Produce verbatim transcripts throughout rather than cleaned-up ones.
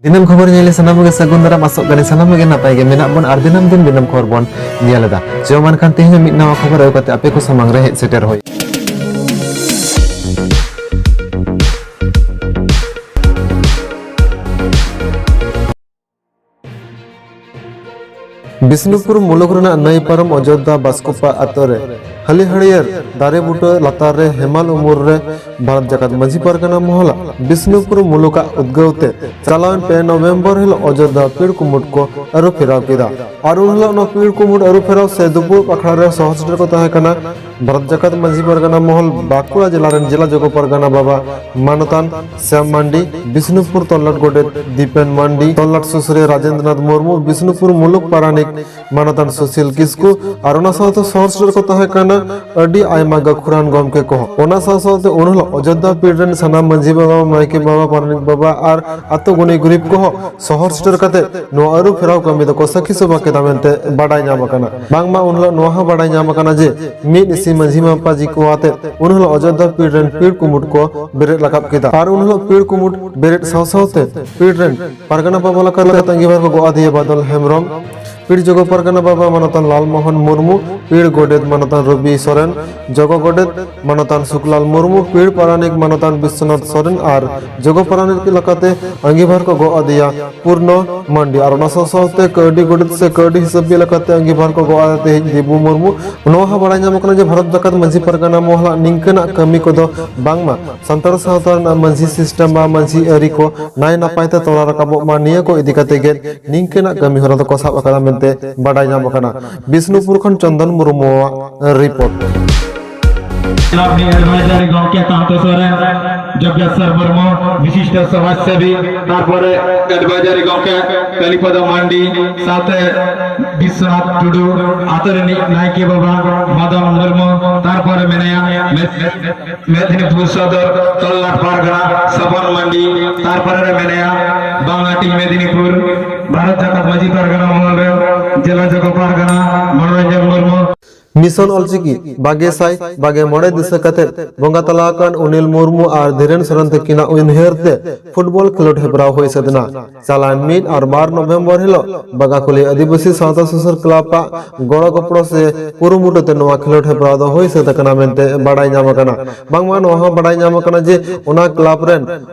ᱫᱤᱱᱟᱹᱢ ᱠᱷᱚᱵᱚᱨ ᱧᱮᱞ ᱥᱟᱱᱟᱢ ᱜᱮ ᱥᱟᱹᱜᱩᱱ ᱫᱟᱨᱟᱢ, ᱟᱥᱚᱜ ᱠᱟᱹᱱᱟᱹᱧ ᱥᱟᱱᱟᱢ ᱜᱮ ᱱᱟᱯᱟᱭ ᱜᱮ ᱢᱮᱱᱟᱜ ᱵᱚᱱ ᱟᱨ ᱫᱤᱱᱟᱹᱢ ᱫᱤᱱ ᱫᱤᱱᱟᱹᱢ ᱠᱷᱚᱵᱚᱨ ᱵᱚᱱ ᱧᱮᱞ ᱮᱫᱟ᱾ ᱪᱚ ᱢᱟ ᱮᱱᱠᱷᱟᱱ ᱛᱮᱦᱮᱧ ᱦᱚᱸ ᱢᱤᱫ ᱱᱟᱣᱟ ᱠᱷᱚᱵᱚᱨ ᱟᱹᱜᱩ ᱠᱟᱛᱮ ᱟᱯᱮ ᱠᱚ ᱥᱟᱢᱟᱝ ᱨᱮ ᱦᱮᱡ ᱥᱮᱴᱮᱨ ᱦᱩᱭ᱾ ᱵᱤᱥᱱᱩᱯᱩᱨ ᱢᱩᱞᱩᱠ ᱨᱮᱱᱟᱜ ᱱᱟᱹᱭ ᱯᱟᱨᱚᱢ ᱚᱡᱳᱫᱽᱫᱷᱟ ᱵᱟᱥᱠᱚᱯᱟ ᱟᱛᱳ ᱨᱮ ᱦᱟᱹᱞᱤ ᱦᱟᱹᱲᱭᱟᱹᱨ ᱫᱟᱨᱮ ᱵᱩᱴᱟᱹ ᱞᱟᱛᱟᱨ ᱨᱮ ᱦᱮᱢᱟᱞ ᱩᱢᱩᱞ ᱨᱮ ᱵᱷᱟᱨᱚᱛ ᱡᱟᱠᱟᱛ ᱢᱟᱹᱡᱷᱤ ᱯᱟᱨᱜᱟᱱᱟ ᱢᱚᱦᱚᱞᱟᱜ ᱵᱤᱥᱱᱩᱯᱩᱨ ᱢᱩᱞᱩᱠᱟᱜ ᱩᱫᱽᱜᱟᱹᱣ ᱛᱮ ᱪᱟᱞᱟᱣᱮᱱ ᱯᱮ ᱱᱚᱵᱷᱮᱢᱵᱚᱨ ᱦᱤᱞᱳᱜ ᱚᱡᱳᱫᱽᱫᱷᱟ ᱯᱤᱲ ᱠᱩᱢᱩᱴ ᱠᱚ ᱟᱹᱨᱩ ᱯᱷᱮᱨᱟᱣ ᱠᱮᱫᱟ᱾ ᱟᱨ ᱩᱱ ᱦᱤᱞᱳᱜ ᱱᱚᱣᱟ ᱯᱤᱲ ᱠᱩᱢᱩᱴ ᱟᱹᱨᱩ ᱯᱷᱮᱨᱟᱣ ᱥᱮ ᱫᱩᱯᱲᱩᱵ ᱟᱠᱷᱲᱟ ᱨᱮ ᱥᱚᱦᱚᱨ ᱥᱮᱴᱮᱨ ᱠᱚ ᱛᱟᱦᱮᱸ ᱠᱟᱱᱟ ᱵᱷᱟᱨᱚᱛ ᱡᱟᱠᱟᱛ ᱢᱟᱹᱡᱷᱤ ᱯᱟᱨᱜᱟᱱᱟ ᱢᱚᱦᱚᱞ, ᱵᱟᱸᱠᱩᱲᱟ ᱡᱮᱞᱟ ᱨᱮᱱ ᱡᱮᱞᱟ ᱡᱚᱜᱚ ᱯᱟᱨᱜᱟᱱᱟ ᱵᱟᱵᱟ ᱢᱟᱱᱚᱛᱟᱱ ᱥᱭᱟᱢ ᱢᱟᱱᱰᱤ, ᱵᱤᱥᱱᱩᱯᱩᱨ ᱛᱚᱞᱞᱟᱴ ᱜᱚᱰᱮᱛ ᱫᱤᱯᱮᱱ ᱢᱟᱱᱰᱤ, ᱛᱚᱞᱞᱟᱴ ᱥᱩᱥᱟᱹᱨᱤᱭᱟᱹ ᱨᱟᱡᱮᱱᱫᱨᱚᱱᱟᱛᱷ ᱢᱩᱨᱢᱩ, ᱵᱤᱥᱱᱩᱯᱩᱨ ᱢᱩᱞᱩᱠ ᱯᱟᱨᱟᱱᱤᱠ ᱢᱟᱱᱚᱛᱟᱱ ᱥᱩᱥᱤᱞ ᱠᱤᱥᱠᱩ ᱟᱨ ᱚᱱᱟ ᱥᱟᱶᱛᱮ ᱥᱚᱦᱚᱨ ᱥᱮᱴᱮᱨ ᱠᱚ ᱛᱟᱦᱮᱸ ᱠᱟᱱᱟ ᱟᱹᱰᱤ ᱟᱭᱢᱟ ᱜᱟᱹᱠᱷᱩᱲᱟᱱ ᱜᱚᱢᱠᱮ ᱠᱚᱦᱚᱸ᱾ ᱚᱱᱟ ᱥᱟᱶ ᱥᱟᱶᱛᱮ ᱩᱱ ᱦᱤᱞᱳᱜ ᱚᱡᱳᱫᱽᱫᱷᱟ ᱯᱤᱲ ᱨᱮᱱ ᱥᱟᱱᱟᱢ ᱢᱟᱹᱡᱷᱤ ᱵᱟᱵᱟ, ᱱᱟᱭᱠᱮ ᱵᱟᱵᱟ, ᱯᱟᱨᱟᱱᱤᱠ ᱵᱟᱵᱟ ᱟᱨ ᱟᱛᱳ ᱜᱩᱱᱤ ᱜᱩᱨᱤᱵ ᱠᱚᱦᱚᱸ ᱥᱚᱦᱚᱨ ᱥᱮᱴᱮᱨ ᱠᱟᱛᱮ ᱱᱚᱣᱟ ᱟᱹᱨᱩ ᱯᱷᱮᱨᱟᱣ ᱠᱟᱹᱢᱤ ᱫᱚᱠᱚ ᱥᱟᱹᱠᱷᱤ ᱥᱚᱵᱷᱟ ᱠᱮᱫᱟ ᱢᱮᱱᱛᱮ ᱵᱟᱰᱟᱭ ᱧᱟᱢ ᱟᱠᱟᱱᱟ᱾ ᱵᱟᱝᱢᱟ ᱩᱱ ᱦᱤᱞᱳᱜ ᱱᱚᱣᱟ ᱦᱚᱸ ᱵᱟᱰᱟᱭ ᱧᱟᱢ ᱟᱠᱟᱱᱟ ᱡᱮ ᱢᱤᱫ ᱤᱥᱤ ᱢᱟᱹᱡᱷᱤ ᱢᱟᱯᱟᱡᱤ ᱠᱚ ᱟᱛᱮ ᱩᱱ ᱦᱤᱞᱳᱜ ᱚᱡᱳᱫᱽᱫᱷᱟ ᱯᱤᱲ ᱨᱮᱱ ᱯᱤᱲ ᱠᱩᱢᱩᱴ ᱠᱚ ᱵᱮᱨᱮᱫ ᱨᱟᱠᱟᱵ ᱠᱮᱫᱟ᱾ ᱟᱨ ᱩᱱ ᱦᱤᱞᱳᱜ ᱯᱤᱲ ᱠᱩᱢᱩᱴ ᱵᱮᱨᱮᱫ ᱥᱟᱶ ᱥᱟᱶᱛᱮ ᱯᱤᱲ ᱨᱮᱱ ᱯᱟᱨᱜᱟᱱᱟ ᱵᱟᱵᱟ ᱞᱮᱠᱟᱛᱮ ᱟᱸᱜᱤᱵᱷᱟᱨ ᱠᱚ ᱜᱚᱜ ᱟᱫᱮᱭᱟ ᱵᱟᱫᱚᱞ ᱦᱮᱢᱵᱨᱚᱢ, ᱯᱤᱲ ᱡᱚᱜᱚ ᱯᱟᱨᱜᱟᱱᱟ ᱵᱟᱵᱟ ᱢᱟᱱᱚᱛᱟᱱ ᱞᱟᱞᱢᱳᱦᱚᱱ ᱢᱩᱨᱢᱩ, ᱯᱤᱲ ᱜᱚᱰᱮᱛ ᱢᱟᱱᱚᱛᱟᱱ ᱨᱚᱵᱤ ᱥᱚᱨᱮᱱ, ᱡᱚᱜᱚ ᱜᱚᱰᱮᱛ ᱢᱟᱱᱚᱛᱟᱱ ᱥᱩᱠᱞᱟᱞ ᱢᱩᱨᱢᱩ, ᱯᱤᱲ ᱯᱟᱨᱟᱱᱤᱠ ᱢᱟᱱᱚᱛᱟᱱ ᱵᱤᱥᱥᱚᱱᱟᱛᱷ ᱥᱚᱨᱮᱱ ᱟᱨ ᱡᱚᱜᱚ ᱯᱟᱨᱟᱱᱤᱠ ᱞᱮᱠᱟᱛᱮ ᱟᱸᱜᱤᱵᱷᱟᱨ ᱠᱚ ᱜᱚᱜ ᱟᱫᱮᱭᱟ ᱯᱩᱨᱱᱚ ᱢᱟᱱᱰᱤ᱾ ᱟᱨ ᱚᱱᱟ ᱥᱟᱶ ᱥᱟᱶᱛᱮ ᱠᱟᱹᱣᱰᱤ ᱜᱚᱰᱮᱛ ᱥᱮ ᱠᱟᱹᱣᱰᱤ ᱦᱤᱥᱟᱹᱵᱤᱭᱟᱹ ᱞᱮᱠᱟᱛᱮ ᱟᱸᱜᱤᱵᱷᱟᱨ ᱠᱚ ᱜᱚᱜ ᱟᱫᱮ ᱛᱮᱦᱮᱧ ᱫᱮᱵᱩ ᱢᱩᱨᱢᱩ᱾ ᱱᱚᱣᱟ ᱦᱚᱸ ᱵᱟᱲᱟᱭ ᱧᱟᱢ ᱟᱠᱟᱱᱟ ᱡᱮ ᱵᱷᱟᱨᱚᱛ ᱡᱟᱠᱟᱛ ᱢᱟᱹᱡᱷᱤ ᱯᱟᱨᱜᱟᱱᱟ ᱢᱚᱦᱚᱞᱟᱜ ᱱᱤᱝᱠᱟᱹᱱᱟᱜ ᱠᱟᱹᱢᱤ ᱠᱚᱫᱚ ᱵᱟᱝᱢᱟ ᱥᱟᱱᱛᱟᱲ ᱥᱟᱶᱛᱟ ᱨᱮᱱᱟᱜ ᱢᱟᱹᱡᱷᱤ ᱥᱤᱥᱴᱮᱢ ᱵᱟ ᱢᱟᱹᱡᱷᱤ ᱟᱹᱨᱤ ᱠᱚ ᱱᱟᱭ ᱱᱟᱯᱟᱭ ᱛᱮ ᱛᱚᱞᱟ ᱨᱟᱠᱟᱵᱚᱜ ᱢᱟ, ᱱᱤᱭᱟᱹ ᱠᱚ ᱤᱫᱤ ᱠᱟᱛᱮ ᱜᱮ ᱱᱤᱝᱠᱟᱹᱱᱟᱜ ᱠᱟᱹᱢᱤ ᱦᱚᱨᱟ ᱫᱚᱠᱚ ᱥᱟᱵ ᱟᱠᱟᱫᱟ ᱢᱮᱱᱛᱮ ᱵᱟᱰᱟᱭ ᱧᱟᱢ ᱟᱠᱟᱱᱟ᱾ ᱵᱤᱥᱱᱩᱯᱩᱨ ᱠᱷᱚᱱ ᱪᱚᱱᱫᱚᱱ ᱢᱩᱨᱢᱩᱣᱟᱜ ᱨᱤᱯᱳᱨᱴ᱾ ᱮᱰᱵᱷᱟᱭᱡᱟᱨᱤ ᱜᱚᱢᱠᱮ ᱛᱟᱦᱛᱚ ᱥᱚᱨᱮᱱ, ᱡᱚᱜᱽᱜᱮᱥᱚᱨ ᱢᱩᱨᱢᱩ, ᱵᱤᱥᱤᱥᱴᱚ ᱥᱚᱢᱟᱡᱽ ᱥᱮᱵᱤ, ᱛᱟᱨᱯᱚᱨᱮ ᱮᱰᱵᱷᱟᱭᱡᱟᱨᱤ ᱜᱚᱢᱠᱮ ᱠᱟᱞᱤᱯᱚᱫᱚ ᱢᱟᱱᱰᱤ, ᱥᱟᱶᱛᱮ ᱵᱤᱥᱥᱚᱱᱟᱛᱷ ᱴᱩᱰᱩ, ᱟᱛᱳ ᱨᱤᱱᱤᱡ ᱱᱟᱭᱠᱮ ᱵᱟᱵᱟ ᱢᱟᱫᱚᱱ ᱢᱩᱨᱢᱩ, ᱛᱟᱨᱯᱚᱨᱮ ᱢᱮᱱᱟᱭᱟ ᱢᱮᱫ-, ᱢᱮᱫᱤᱱᱤᱯᱩᱨ ᱥᱚᱫᱚᱨ ᱛᱚᱞᱞᱟᱴ ᱯᱟᱨᱜᱟᱱᱟ ᱥᱚᱵᱚᱱ ᱢᱟᱱᱰᱤ, ᱛᱟᱨᱯᱚᱨᱮ ᱨᱮ ᱢᱮᱱᱟᱭᱟ ᱵᱟᱝᱟᱴᱤ ᱢᱮᱫᱤᱱᱤᱯᱩᱨ ᱵᱷᱟᱨᱚᱛ ᱡᱟᱠᱟᱛ ᱢᱟᱹᱡᱷᱤ ᱯᱟᱨᱜᱟᱱᱟ ᱢᱚᱦᱚᱞ ᱨᱮ ᱡᱮᱞᱟ ᱡᱚᱜᱚ ᱯᱟᱨᱜᱟᱱᱟ ᱢᱚᱱᱳᱨᱚᱧᱡᱚᱱ ᱢᱩᱨᱢᱩ᱾ ᱢᱤᱥᱚᱱ ᱚᱞᱪᱤᱠᱤ ᱵᱟᱜᱮ ᱥᱟᱭ ᱵᱟᱜᱮ ᱢᱚᱬᱮ ᱫᱤᱥᱟᱹ ᱠᱟᱛᱮ ᱵᱚᱸᱜᱟ ᱛᱟᱞᱟ ᱟᱠᱟᱱ ᱚᱱᱤᱞ ᱢᱩᱨᱢᱩ ᱟᱨ ᱫᱷᱤᱨᱮᱱ ᱥᱚᱨᱮᱱ ᱛᱟᱹᱠᱤᱱᱟᱜ ᱩᱭᱦᱟᱹᱨ ᱛᱮ ᱯᱷᱩᱴᱵᱚᱞ ᱠᱷᱮᱞᱳᱰ ᱦᱮᱯᱨᱟᱣ ᱦᱩᱭ ᱥᱟᱹᱛ ᱮᱱᱟ᱾ ᱪᱟᱞᱟᱣᱮᱱ ᱢᱤᱫ ᱟᱨ ᱵᱟᱨ ᱱᱚᱵᱷᱮᱢᱵᱚᱨ ᱦᱤᱞᱳᱜ ᱵᱟᱜᱟᱠᱷᱩᱞᱤ ᱟᱹᱫᱤᱵᱟᱹᱥᱤ ᱥᱟᱶᱛᱟ ᱥᱩᱥᱟᱹᱨ ᱠᱞᱟᱵᱽ ᱟᱜ ᱜᱚᱲᱚ ᱜᱚᱯᱚᱲᱚ ᱥᱮ ᱠᱩᱨᱩᱢᱩᱴᱩ ᱛᱮ ᱱᱚᱣᱟ ᱠᱷᱮᱞᱳᱰ ᱦᱮᱯᱨᱟᱣ ᱫᱚ ᱦᱩᱭ ᱥᱟᱹᱛ ᱟᱠᱟᱱᱟ ᱢᱮᱱᱛᱮ ᱵᱟᱰᱟᱭ ᱧᱟᱢ ᱟᱠᱟᱱᱟ᱾ ᱵᱟᱝᱢᱟ ᱱᱚᱣᱟ ᱦᱚᱸ ᱵᱟᱰᱟᱭ ᱧᱟᱢ ᱟᱠᱟᱱᱟ ᱡᱮ ᱚᱱᱟ ᱠᱞᱟᱵᱽ ᱨᱮᱱ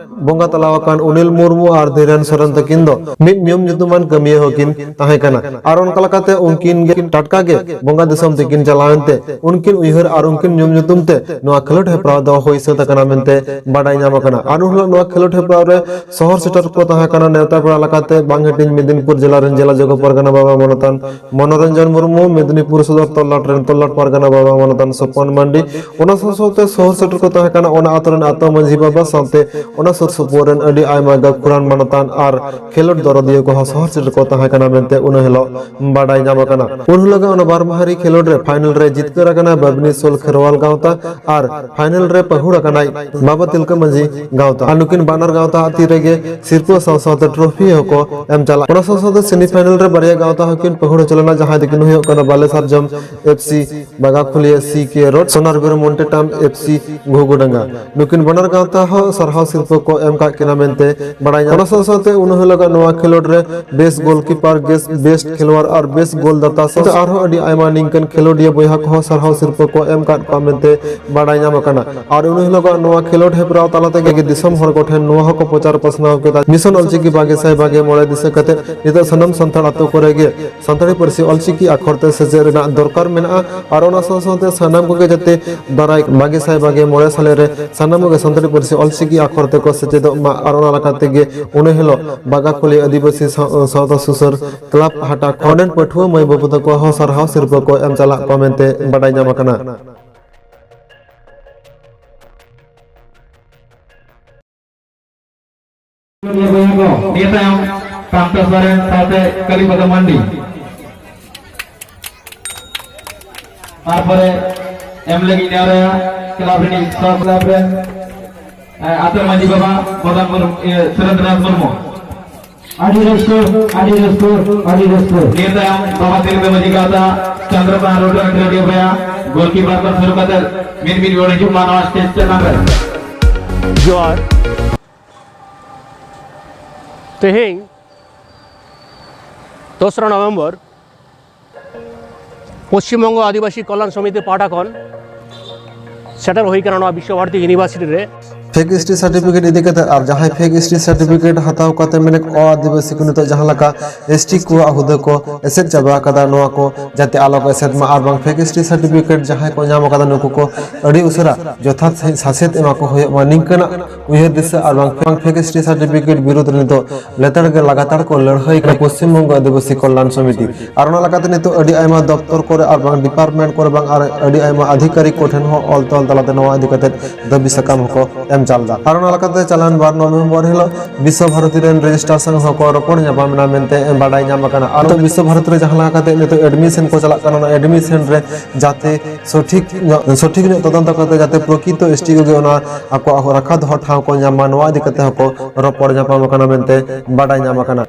ᱵᱚᱸᱜᱟ ᱛᱟᱞᱟ ᱟᱠᱟᱱ ᱚᱱᱤᱞ ᱢᱩᱨᱢᱩ ᱟᱨ ᱫᱷᱤᱨᱮᱱ ᱥᱚᱨᱮᱱ ᱛᱟᱹᱠᱤᱱ ᱫᱚ ᱢᱤᱫ ᱧᱩᱢ ᱧᱩᱛᱩᱢᱟᱱ ᱠᱟᱹᱢᱤᱭᱟᱹ ᱦᱚᱸᱠᱤᱱ ᱛᱟᱦᱮᱸ ᱠᱟᱱᱟ᱾ ᱟᱨ ᱚᱱᱠᱟ ᱞᱮᱠᱟᱛᱮ ᱩᱱᱠᱤᱱ ᱜᱮ ᱴᱟᱴᱠᱟ ᱜᱮ ᱵᱚᱸᱜᱟ ᱫᱤᱥᱚᱢ ᱛᱮᱠᱤᱱ ᱪᱟᱞᱟᱣᱮᱱ ᱛᱮ ᱩᱱᱠᱤᱱ ᱩᱭᱦᱟᱹᱨ ᱟᱨ ᱩᱱᱠᱤᱱ ᱧᱩᱢ ᱧᱩᱛᱩᱢ ᱛᱮ ᱱᱚᱣᱟ ᱠᱷᱮᱞᱳᱰ ᱦᱮᱯᱨᱟᱣ ᱫᱚ ᱦᱩᱭ ᱥᱟᱹᱛ ᱟᱠᱟᱱᱟ ᱢᱮᱱᱛᱮ ᱵᱟᱰᱟᱭ ᱧᱟᱢ ᱟᱠᱟᱱᱟ᱾ ᱟᱨ ᱩᱱ ᱦᱤᱞᱳᱜ ᱱᱚᱣᱟ ᱠᱷᱮᱞᱳᱰ ᱦᱮᱯᱨᱟᱣ ᱨᱮ ᱥᱚᱦᱚᱨ ᱥᱮᱴᱮᱨ ᱠᱚ ᱛᱟᱦᱮᱸ ᱠᱟᱱᱟ ᱱᱮᱣᱛᱟ ᱯᱮᱲᱟ ᱞᱮᱠᱟᱛᱮ ᱵᱟᱝ ᱦᱟᱹᱴᱤᱧ ᱢᱮᱫᱤᱱᱤᱯᱩᱨ ᱡᱮᱞᱟ ᱨᱮᱱ ᱡᱮᱞᱟ ᱡᱚᱜᱚ ᱯᱟᱨᱜᱟᱱᱟ ᱵᱟᱵᱟ ᱢᱟᱱᱚᱛᱟᱱ ᱢᱚᱱᱳᱨᱚᱧᱡᱚᱱ ᱢᱩᱨᱢᱩ, ᱢᱮᱫᱤᱱᱤᱯᱩᱨ ᱥᱚᱫᱚᱨ ᱛᱚᱞᱞᱟᱴ ᱨᱮᱱ ᱛᱚᱞᱞᱟᱴ ᱯᱟᱨᱜᱟᱱᱟ ᱵᱟᱵᱟ ᱢᱟᱱᱚᱛᱟᱱ ᱥᱚᱯᱚᱱ ᱢᱟᱱᱰᱤ, ᱚᱱᱟ ᱥᱟᱶ ᱥᱟᱶᱛᱮ ᱥᱚᱦᱚᱨ ᱥᱮᱴᱮᱨ ᱠᱚ ᱛᱟᱦᱮᱸ ᱠᱟᱱᱟ ᱚᱱᱟ ᱟᱛᱳ ᱨᱮᱱ ᱟᱛᱳ ᱢᱟᱹᱡᱷᱤ ᱵᱟᱵᱟ ᱥᱟᱶᱛᱮ ᱚᱱᱟ ᱥᱩᱨ ᱥᱩᱯᱩᱨ ᱨᱮᱱ ᱟᱹᱰᱤ ᱟᱭᱢᱟ ᱜᱟᱹᱠᱷᱩᱲᱟᱱ ᱢᱟᱱᱚᱛᱟᱱ ᱟᱨ ᱠᱷᱮᱞᱳᱰ ᱫᱚᱨᱚᱫᱤᱭᱟᱹ ᱠᱚᱦᱚᱸ ᱥᱚᱦᱚᱨ ᱥᱮᱴᱮᱨ ᱠᱚ ᱛᱟᱦᱮᱸ ᱠᱟᱱᱟ ᱢᱮᱱᱛᱮ ᱩᱱᱟᱹ ᱦᱤᱞᱳᱜ ᱵᱟᱰᱟᱭ ᱧᱟᱢ ᱟᱠᱟᱱᱟ᱾ ᱩᱱ ᱦᱤᱞᱳᱜ ᱚᱱᱟ ᱵᱟᱨ ᱢᱟᱦᱟ ᱨᱮ ᱠᱷᱮᱞᱳᱰ ᱨᱮ ᱯᱷᱟᱭᱱᱮᱞ ᱨᱮ ᱡᱤᱛᱠᱟᱹᱨ ᱟᱠᱟᱱᱟ ᱵᱟᱵᱽᱱᱤ ᱥᱳᱞ ᱠᱷᱮᱨᱣᱟᱞ ᱜᱟᱶᱛᱟ ᱟᱨ ᱯᱷᱟᱭᱱᱮᱞ ᱨᱮ ᱯᱟᱹᱦᱩᱲ ᱟᱠᱟᱱᱟᱭ ᱵᱟᱵᱟ ᱛᱤᱞᱠᱟᱹ ᱢᱟᱹᱡᱷᱤ ᱜᱟᱶᱛᱟ᱾ ᱟᱨ ᱱᱩᱠᱤᱱ ᱵᱟᱱᱟᱨ ᱜᱟᱶᱛᱟ ᱟᱜ ᱛᱤ ᱨᱮᱜᱮ ᱥᱤᱨᱯᱟᱹ ᱥᱟᱶ ᱥᱟᱶᱛᱮ ᱴᱨᱚᱯᱷᱤ ᱦᱚᱸᱠᱚ ᱮᱢ ᱪᱟᱞᱟᱜ᱾ ᱚᱱᱟ ᱥᱟᱶ ᱥᱟᱶᱛᱮ ᱥᱮᱢᱤ ᱯᱷᱟᱭᱱᱮᱞ ᱨᱮ ᱵᱟᱨᱭᱟ ᱜᱟᱶᱛᱟ ᱦᱚᱸᱠᱤᱱ ᱯᱟᱹᱦᱩᱲ ᱦᱚᱪᱚ ᱞᱮᱱᱟ, ᱡᱟᱦᱟᱸᱭ ᱫᱚᱠᱤᱱ ᱦᱩᱭᱩᱜ ᱠᱟᱱᱟ ᱵᱟᱞᱮ ᱥᱟᱨᱡᱚᱢ ᱮᱯᱷ ᱥᱤ ᱵᱟᱜᱟᱠᱷᱩᱞᱤᱭᱟᱹ ᱥᱤ ᱠᱮ ᱨᱳᱰ, ᱥᱳᱱᱟᱨᱵᱤᱨ ᱢᱚᱱᱴᱮᱴᱟᱢ ᱮᱯᱷ ᱥᱤ ᱜᱷᱩᱜᱩᱰᱟᱸᱜᱟ᱾ ᱱᱩᱠᱤᱱ ᱵᱟᱱᱟᱨ ᱜᱟᱶᱛᱟ ᱦᱚᱸ ᱥᱟᱨᱦᱟᱣ ᱥᱤᱨᱯᱟᱹ ᱠᱚ ᱮᱢ ᱠᱟᱜ ᱠᱤᱱᱟ ᱢᱮᱱᱛᱮ ᱵᱟᱲᱟᱭ ᱧᱟᱢ᱾ ᱚᱱᱟ ᱥᱟᱶ ᱥᱟᱶᱛᱮ ᱩᱱ ᱦᱤᱞᱳᱜᱟᱜ ᱱᱚᱣᱟ ᱠᱷᱮᱞᱳᱰ ᱨᱮ ᱵᱮᱥᱴ ᱜᱳᱞᱠᱤᱯᱟᱨ, ᱵᱮᱥᱴ ᱠᱷᱮᱞᱣᱟᱲ ᱟᱨ ᱵᱮᱥᱴ ᱜᱳᱞ ᱫᱟᱛᱟ ᱥᱟᱶᱛᱮ ᱟᱨᱦᱚᱸ ᱟᱹᱰᱤ ᱟᱭᱢᱟ ᱱᱤᱝᱠᱟᱹᱱ ᱠᱷᱮᱞᱳᱰᱤᱭᱟᱹ ᱵᱚᱭᱦᱟ ᱠᱚᱦᱚᱸ ᱥᱟᱨᱦᱟᱣ ᱥᱤᱨᱯᱟᱹ ᱠᱚ ᱮᱢ ᱠᱟᱜ ᱠᱚᱣᱟ ᱢᱮᱱᱛᱮ ᱵᱟᱲᱟᱭ ᱧᱟᱢ ᱟᱠᱟᱱᱟ᱾ ᱟᱨ ᱩᱱ ᱦᱤᱞᱳᱜᱟᱜ ᱱᱚᱣᱟ ᱠᱷᱮᱞᱳᱰ ᱦᱮᱯᱨᱟᱣ ᱛᱟᱞᱟ ᱛᱮᱜᱮ ᱫᱤᱥᱚᱢ ᱦᱚᱲ ᱠᱚᱴᱷᱮᱱ ᱱᱚᱣᱟ ᱦᱚᱸᱠᱚ ᱯᱨᱚᱪᱟᱨ ᱯᱟᱥᱱᱟᱣ ᱠᱮᱫᱟ, ᱢᱤᱥᱚᱱ ᱚᱞᱪᱤᱠᱤ ᱵᱟᱜᱮ ᱥᱟᱭ ᱵᱟᱜᱮ ᱢᱚᱬᱮ ᱫᱤᱥᱟᱹ ᱠᱟᱛᱮ ᱱᱤᱛᱚᱜ ᱥᱟᱱᱟᱢ ᱥᱟᱱᱛᱟᱲ ᱟᱛᱳ ᱠᱚᱨᱮ ᱜᱮ ᱥᱟᱱᱛᱟᱲᱤ ᱯᱟᱹᱨᱥᱤ ᱚᱞᱪᱤᱠᱤ ᱟᱠᱷᱚᱨ ᱛᱮ ᱥᱮᱪᱮᱫ ᱨᱮᱱᱟᱜ ᱫᱚᱨᱠᱟᱨ ᱢᱮᱱᱟᱜᱼᱟ᱾ ᱟᱨ ᱚᱱᱟ ᱥᱟᱶ ᱥᱟᱶᱛᱮ ᱥᱟᱱᱟᱢ ᱠᱚᱜᱮ ᱡᱟᱛᱮ ᱫᱟᱨᱟᱭ ᱵᱟᱜᱮ ᱥᱟᱭ ᱵᱟᱜᱮ ᱢᱚᱬᱮ ᱥᱟᱞᱮ ᱨᱮ ᱥᱟᱱᱟᱢ ᱠᱚᱜᱮ ᱥᱟᱱᱛᱟᱲᱤ ᱯᱟᱹᱨᱥᱤ ᱚᱞᱪᱤᱠᱤ ᱟᱠᱷᱚᱨ ᱛᱮᱠᱚ ᱥᱮᱪᱮᱫᱚᱜ ᱢᱟ᱾ ᱟᱨ ᱚᱱᱟ ᱞᱮᱠᱟ ᱛᱮᱜᱮ ᱩᱱᱟᱹ ᱦᱤᱞᱳᱜ ᱵᱟᱜᱟᱠᱷᱩᱞᱤ ᱟᱹᱫᱤᱵᱟᱹᱥᱤ ᱥᱟᱶ-, ᱥᱟᱶᱛᱟ ᱥᱩᱥᱟᱹᱨ ᱠᱞᱟᱵᱽ ᱯᱟᱦᱴᱟ ᱠᱷᱚᱱ ᱚᱸᱰᱮᱱ ᱯᱟᱹᱴᱷᱩᱣᱟᱹ ᱢᱟᱹᱭ ᱵᱟᱹᱵᱩ ᱛᱟᱠᱚ ᱦᱚᱸ ᱥᱟᱨᱦᱟᱣ ᱥᱤᱨᱯᱟᱹ ᱠᱚ ᱮᱢ ᱪᱟᱞᱟᱜ ᱠᱚ ᱢᱮᱱᱛᱮ ᱵᱟᱰᱟᱭ ᱧᱟᱢ ᱟᱠᱟᱱᱟ᱾ ᱱᱤᱭᱟᱹ ᱛᱟᱭᱚᱢ ᱯᱟᱱᱛᱷᱟ ᱥᱚᱨᱮᱱ ᱥᱟᱶᱛᱮ ᱠᱟᱞᱤᱯᱚᱫᱚ ᱢᱟᱱᱰᱤ᱾ ᱛᱟᱨᱯᱚᱨᱮ ᱮᱢ ᱞᱟᱹᱜᱤᱫ ᱱᱮᱣᱨᱟᱭᱟ ᱠᱞᱟᱵᱽ ᱨᱤᱱᱤᱡ ᱥᱚᱦ ᱠᱞᱟᱵᱽ ᱨᱮᱱ, ᱮ, ᱟᱛᱳ ᱢᱟᱹᱡᱷᱤ ᱵᱟᱵᱟ ᱢᱚᱫᱚᱱ ᱢᱩᱨᱢᱩ, ᱮ, ᱥᱩᱨᱮᱱᱫᱨᱚᱱᱟᱛᱷ ᱢᱩᱨᱢᱩ᱾ ᱟᱹᱰᱤ ᱨᱟᱹᱥᱠᱟᱹ, ᱟᱹᱰᱤ ᱨᱟᱹᱥᱠᱟᱹ, ᱟᱹᱰᱤ ᱨᱟᱹᱥᱠᱟᱹ᱾ ᱱᱤᱭᱟᱹ ᱛᱟᱭᱚᱢ ᱵᱟᱵᱟ ᱛᱤᱞᱠᱟᱹ ᱢᱟᱹᱡᱷᱤ ᱜᱟᱶᱛᱟ ᱪᱚᱱᱫᱨᱚᱠᱳᱱᱟ ᱨᱳᱰ ᱨᱮᱱ ᱠᱷᱮᱞᱳᱰᱤᱭᱟᱹ ᱵᱚᱭᱦᱟ ᱜᱳᱞᱠᱤᱯᱟᱨ ᱠᱷᱚᱱ ᱥᱩᱨᱩ ᱠᱟᱛᱮ ᱢᱤᱫ ᱢᱤᱫ ᱨᱩᱣᱟᱹᱲ ᱦᱤᱡᱩᱜ ᱢᱟ ᱱᱚᱣᱟ ᱥᱴᱮᱡ ᱪᱮᱛᱟᱱ ᱨᱮ᱾ ᱡᱚᱦᱟᱨ᱾ ᱛᱮᱦᱮᱧ ᱫᱚᱥᱨᱟ ᱱᱚᱵᱷᱮᱢᱵᱚᱨ ᱯᱚᱥᱪᱤᱢ ᱵᱚᱝᱜᱚ ᱟᱹᱫᱤᱵᱟᱹᱥᱤ ᱠᱚᱞᱭᱟᱱ ᱥᱚᱢᱤᱛᱤ ᱯᱟᱦᱴᱟ ᱠᱷᱚᱱ ᱥᱮᱴᱮᱨ ᱦᱩᱭ ᱠᱟᱱᱟ ᱱᱚᱣᱟ ᱵᱤᱥᱥᱚ ᱵᱷᱟᱨᱚᱛᱤ ᱤᱭᱩᱱᱤᱵᱷᱟᱨᱥᱤᱴᱤ ᱨᱮ᱾ ᱯᱷᱮᱠ ᱮᱥ ᱴᱤ ᱥᱟᱨᱴᱤᱯᱷᱤᱠᱮᱴ ᱤᱫᱤ ᱠᱟᱛᱮ ᱟᱨ ᱡᱟᱦᱟᱸᱭ ᱯᱷᱮᱠ ᱮᱥ ᱴᱤ ᱥᱟᱨᱴᱤᱯᱷᱤᱠᱮᱴ ᱦᱟᱛᱟᱣ ᱠᱟᱛᱮ ᱢᱮᱱᱮᱫ ᱚ ᱟᱹᱫᱤᱵᱟᱹᱥᱤ ᱠᱚ ᱱᱤᱛᱚᱜ ᱡᱟᱦᱟᱸ ᱞᱮᱠᱟ ᱮᱥ ᱴᱤ ᱠᱚᱣᱟᱜ ᱦᱩᱫᱟᱹ ᱠᱚ ᱮᱥᱮᱫ ᱪᱟᱵᱟ ᱟᱠᱟᱫᱟ, ᱱᱚᱣᱟ ᱠᱚ ᱡᱟᱛᱮ ᱟᱞᱚ ᱠᱚ ᱮᱥᱮᱫ ᱢᱟ ᱟᱨ ᱵᱟᱝ ᱯᱷᱮᱠ ᱮᱥ ᱴᱤ ᱥᱟᱨᱴᱤᱯᱷᱤᱠᱮᱴ ᱡᱟᱦᱟᱸᱭ ᱠᱚ ᱧᱟᱢ ᱟᱠᱟᱫᱟ ᱱᱩᱠᱩ ᱠᱚ ᱟᱹᱰᱤ ᱩᱥᱟᱹᱨᱟ ᱡᱚᱛᱷᱟᱛ ᱥᱟᱺᱦᱤᱡ ᱥᱟᱥᱮᱛ ᱮᱢᱟ ᱠᱚ ᱦᱩᱭᱩᱜ ᱢᱟ, ᱱᱤᱝᱠᱟᱹᱱᱟᱜ ᱩᱭᱦᱟᱹᱨ ᱫᱤᱥᱟᱹ ᱟᱨ ᱵᱟᱝ ᱯᱷᱮᱠ ᱮᱥ ᱴᱤ ᱥᱟᱨᱴᱤᱯᱷᱤᱠᱮᱴ ᱵᱤᱨᱩᱫᱷ ᱨᱮ ᱱᱤᱛᱚᱜ ᱞᱮᱛᱟᱲ ᱜᱮ ᱞᱟᱜᱟᱛᱟᱨ ᱠᱚ ᱞᱟᱹᱲᱦᱟᱹᱭ ᱠᱟᱱᱟ ᱯᱚᱥᱪᱤᱢ ᱵᱚᱝᱜᱚ ᱟᱹᱫᱤᱵᱟᱹᱥᱤ ᱠᱚᱞᱭᱟᱱ ᱥᱚᱢᱤᱛᱤ᱾ ᱟᱨ ᱚᱱᱟ ᱞᱮᱠᱟᱛᱮ ᱱᱤᱛᱚᱜ ᱟᱹᱰᱤ ᱟᱭᱢᱟ ᱫᱚᱯᱛᱚᱨ ᱠᱚᱨᱮ ᱟᱨ ᱵᱟᱝ ᱰᱤᱯᱟᱨᱴᱢᱮᱱᱴ ᱠᱚᱨᱮ ᱵᱟᱝ ᱟᱨ ᱟᱹᱰᱤ ᱟᱭᱢᱟ ᱟᱫᱷᱤᱠᱟᱨᱤᱠ ᱠᱚᱴᱷᱮᱱ ᱦᱚᱸ ᱚᱞ ᱛᱚᱞ ᱛᱟᱞᱟᱛᱮ ᱱᱚᱣᱟ ᱤᱫᱤ ᱠᱟᱛᱮ ᱫᱟᱹᱵᱤ ᱥᱟᱠᱟᱢ ᱦᱚᱸᱠᱚ ᱮᱢ ᱪᱟᱞ ᱮᱫᱟ᱾ ᱟᱨ ᱚᱱᱟ ᱞᱮᱠᱟᱛᱮ ᱪᱟᱞᱟᱣᱮᱱ ᱵᱟᱨ ᱱᱚᱵᱷᱮᱢᱵᱚᱨ ᱦᱤᱞᱳᱜ ᱵᱤᱥᱥᱚ ᱵᱷᱟᱨᱚᱛᱤ ᱨᱮᱱ ᱨᱮᱡᱤᱥᱴᱟᱨ ᱥᱟᱶ ᱦᱚᱸᱠᱚ ᱨᱚᱯᱚᱲ ᱧᱟᱯᱟᱢ ᱮᱱᱟ ᱢᱮᱱᱛᱮ ᱵᱟᱰᱟᱭ ᱧᱟᱢ ᱟᱠᱟᱱᱟ᱾ ᱟᱨ ᱱᱤᱛᱚᱜ ᱵᱤᱥᱥᱚ ᱵᱷᱟᱨᱚᱛᱤ ᱨᱮ ᱡᱟᱦᱟᱸ ᱞᱮᱠᱟ ᱠᱟᱛᱮ ᱱᱤᱛᱚᱜ ᱮᱰᱢᱤᱥᱚᱱ ᱠᱚ ᱪᱟᱞᱟᱜ ᱠᱟᱱᱟ, ᱚᱱᱟ ᱮᱰᱢᱤᱥᱚᱱ ᱨᱮ ᱡᱟᱛᱮ ᱥᱚᱴᱷᱤᱠ ᱧᱚᱜ, ᱥᱚᱴᱷᱤᱠ ᱧᱚᱜ ᱛᱚᱫᱚᱱᱛᱚ ᱠᱟᱛᱮ ᱡᱟᱛᱮ ᱯᱨᱚᱠᱤᱛᱚ ᱮᱥ ᱴᱤ ᱠᱚᱜᱮ ᱚᱱᱟ ᱟᱠᱚᱣᱟᱜ ᱨᱟᱠᱷᱟ ᱫᱚᱦᱚ ᱴᱷᱟᱶ ᱠᱚ ᱧᱟᱢ ᱢᱟ, ᱱᱚᱣᱟ ᱤᱫᱤ ᱠᱟᱛᱮ ᱦᱚᱸᱠᱚ ᱨᱚᱯᱚᱲ ᱧᱟᱯᱟᱢ ᱟᱠᱟᱱᱟ ᱢᱮᱱᱛᱮ ᱵᱟᱰᱟᱭ ᱧᱟᱢ ᱟᱠᱟᱱᱟ᱾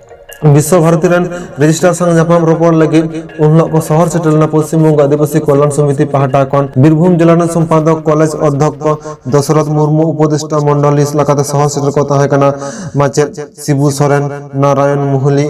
ᱵᱤᱥᱥᱚ ᱵᱷᱟᱨᱚᱛᱤ ᱨᱮᱱ ᱨᱮᱡᱤᱥᱴᱟᱨ ᱥᱟᱶ ᱧᱟᱯᱟᱢ ᱨᱚᱯᱚᱲ ᱞᱟᱹᱜᱤᱫ ᱩᱱ ᱦᱤᱞᱳᱜ ᱠᱚ ᱥᱚᱦᱚᱨ ᱥᱮᱴᱮᱨ ᱞᱮᱱᱟ ᱯᱚᱥᱪᱤᱢ ᱵᱚᱝᱜᱚ ᱟᱹᱫᱤᱵᱟᱹᱥᱤ ᱠᱚᱞᱭᱟᱱ ᱥᱚᱢᱤᱛᱤ ᱯᱟᱦᱴᱟ ᱠᱷᱚᱱ᱾ ᱵᱤᱨᱵᱷᱩᱢ ᱡᱮᱞᱟ ᱨᱮᱱ ᱥᱚᱢᱯᱟᱫᱚᱠ ᱠᱚᱞᱮᱡᱽ ᱚᱫᱽᱫᱷᱚᱠᱛᱚ ᱫᱚᱥᱚᱨᱚᱛᱷ ᱢᱩᱨᱢᱩ, ᱩᱯᱚᱫᱮᱥᱴᱟ ᱢᱚᱱᱰᱚᱞᱤ ᱞᱮᱠᱟᱛᱮ ᱥᱚᱦᱚᱨ ᱥᱮᱴᱮᱨ ᱠᱚ ᱛᱟᱦᱮᱸ ᱠᱟᱱᱟ ᱢᱟᱪᱮᱫ ᱥᱤᱵᱩ ᱥᱚᱨᱮᱱ, ᱱᱟᱨᱟᱭᱚᱱ ᱢᱩᱦᱞᱤ,